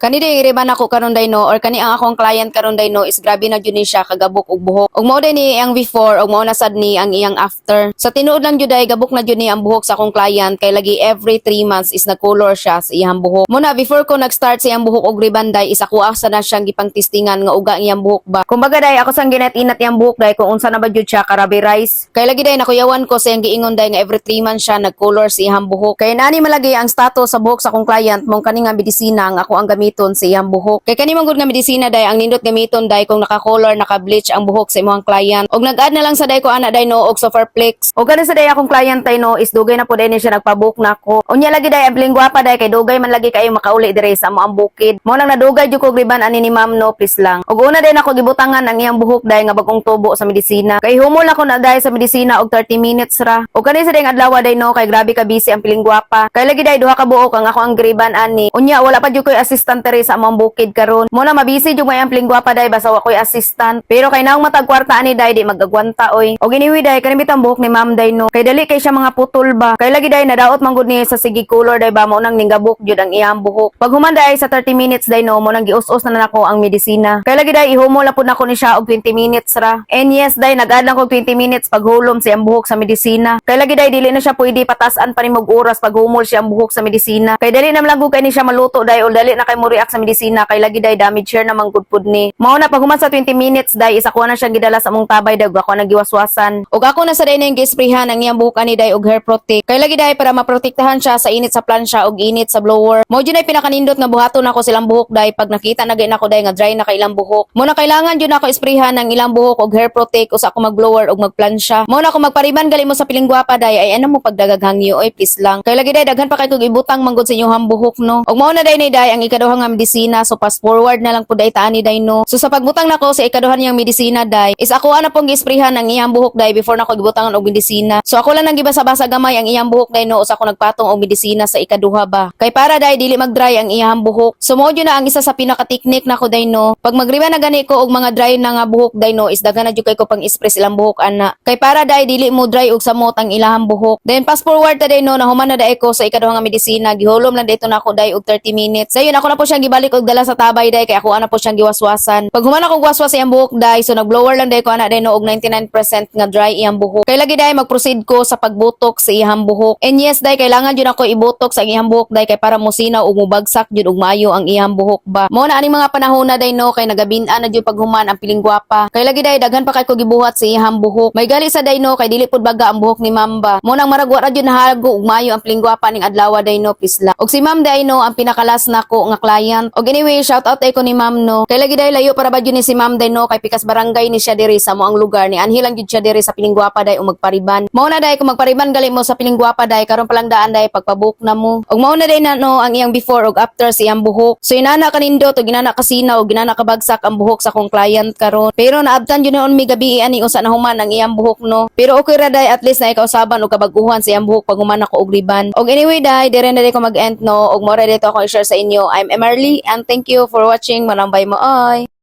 Kani day riban ako karon day no, or kani ang akong client karon day no, is grabe na jud ni siya kagabok og buhok. Ug mao day ni ang before ug mao na sad ni ang iyang after. Sa tinuod lang jud ay gabok na jud ni ang buhok sa akong client kay lagi every 3 months is nag-color siya sa iyang buhok. Muna before ko nag-start sa iyang buhok og riban day is ako asa na siyang gipang-testingan nga uga ang iyang buhok ba. Kumbaga day ako sang ginat-inat iyang buhok day kung unsa na ba jud siya karabi rice. Kay lagi day nakuyawan ko sa iyang giingon day nga every 3 months siya nag-color sa iyang buhok. Kay nani malagi ang status sa buhok sa akong client mong kani nga medisina ang ako ang gamiton sa iyang buhok. Kay kani man gud nga medisina day ang nindot gamiton day kung naka-color, naka-bleach ang buhok sa imong client. Og nag-add na lang sa day ko ana day no og Superflex. Og kani sa day akong client day no is dugay na po day ni siya nagpabook nako. Unya lagi day ang gwapa day kay dugay man lagi kayo makauli dire sa amo ang bukid. Mo nang nadugay jud ko riban ani ni ma'am no, please lang. Og una day nako gibutangan ang iyang buhok day nga bagong tubo sa medisina. Kay humol ako na day sa medisina og 30 minutes ra. Og kani sa day nga adlaw day no kay grabe ka busy ang piling gwapa. Kay lagi day duha ka buok ang ako ang griban ani. Unya wala pa jud koy assistant diri sa among bukid karon. Mo na mabisi jud may ang piling gwapa day basta wa koy assistant. Pero kay naong matag kwarta ani day di magagwanta oy. Og anyway day kani bitang buhok ni ma'am day no. Kay dali kay siya mga putol ba. Kay lagi day nadaot man gud niya sa sige color day ba, mo nang ninggabok jud ang iyang buhok. Pag human day sa 30 minutes day no, mo nang gius-us na nako ang medisina. Kay lagi day ihumol na pud nako ni siya og 20 minutes ra. And yes day, nag-add lang ko 20 minutes paghulom sa iyang buhok sa medisina. Kay lagi day dili na siya pwede patasan pa nimo og oras paghumol siya ang buhok sa medisina. Kay dali na lang gud kay ni siya maluto day o dali na kay mo react sa medisina kay lagi day damage hair naman gud pud ni. Mao na pag human sa 20 minutes day is ako na siyang gidala sa among tabay day ug ako na giwaswasan. Ug ako na sa day nang gisprayhan ang iyang buhok ani day og hair protect. Kay lagi day para maprotektahan siya sa init sa plansya ug init sa blower. Mao jud ay pinakanindot nga buhaton nako silang buhok day pag nakita na gay nako day nga dry na kay ilang buhok. Mo na kailangan jud nako isprayhan ang ilang buhok og hair protect usa ako mag-blower ug magplansya. Mo na kung magpariban gali mo sa piling gwapa day ay ano mo pagdagag hangyo oy, please lang. Kay lagi day daghan pa kay kog ibutang manggod sa inyong buhok no. Ug mao na day ni day ang ikaduha nga medisina, so fast forward na lang pud day taani day no. So sa pagbutang nako sa ikaduha niyang medisina day is ako ana pong gisprayhan ang iyang buhok day before nako gibutangan og medisina. So ako lang nang gibasa-basa gamay ang iyang buhok day no usa ako nagpatong og medisina sa ikaduha ba. Kay para day dili mag-dry ang iyang buhok. So mao jud na ang isa sa pinaka-technique nako day no. Pag magriba na gani ko og mga dry na nga buhok day no is daghan na jud kay ko pang spray ilang buhok ana. Kay para day dili mo dry og samot ang ilahang buhok. Then fast forward ta day no, nahuman na day ko sa ikaduha nga medisina, gihulom lang dito nako day og 30 minutes. Dayon ako na po siyang gibalik og dala sa tabay day kay ako ana po siyang giwaswasan. Pag human ako waswas iyang buhok day, so nag-blower lang day ko ana day no og 99% nga dry iyang buhok. Kay lagi day mag-proceed ko sa pagbutok sa iyang buhok. And yes day, kailangan jud ako ibutok sa iyang buhok day kay para musinaw ug mubagsak jud og maayo ang iyang buhok ba. Mo na aning mga panahon na day no kay nagabin-an na jud paghuman ang piling gwapa. Kay lagi day daghan pa kay ko gibuhat sa iyang buhok. May gali sa day no kay dili pud baga ang buhok ni ma'am ba. Mo nang marag wa ra jud nahago og maayo ang piling gwapa ning adlaw day no, please lang. Og si ma'am day no ang pinakalas nako nga client. Og anyway, shout out ay ko ni ma'am no. Kay lagi day layo para ba jud ni si ma'am day no kay pikas barangay ni siya diri sa mo ang lugar ni anhi lang jud siya diri sa piling gwapa day og magpariban. Mao na day kung magpariban gali mo sa piling gwapa day karon palang daan day pagpabook na mo. Og mao na day na no ang iyang before ug after sa iyang buhok. So inana kanindot ug inana kasinaw ug inana kabagsak ang buhok sa akong client karon. Pero naabtan jud noon mi gabi ani usa na human ang iyang buhok no. Pero okay ra day, at least na ikausaban og kabaguhan sa iyang buhok pag human ako og riban. Og anyway day, dire na day ko mag-end no ug mo ra dito ako i-share sa inyo. I'm Emerly and thank you for watching. Manambay mo ay.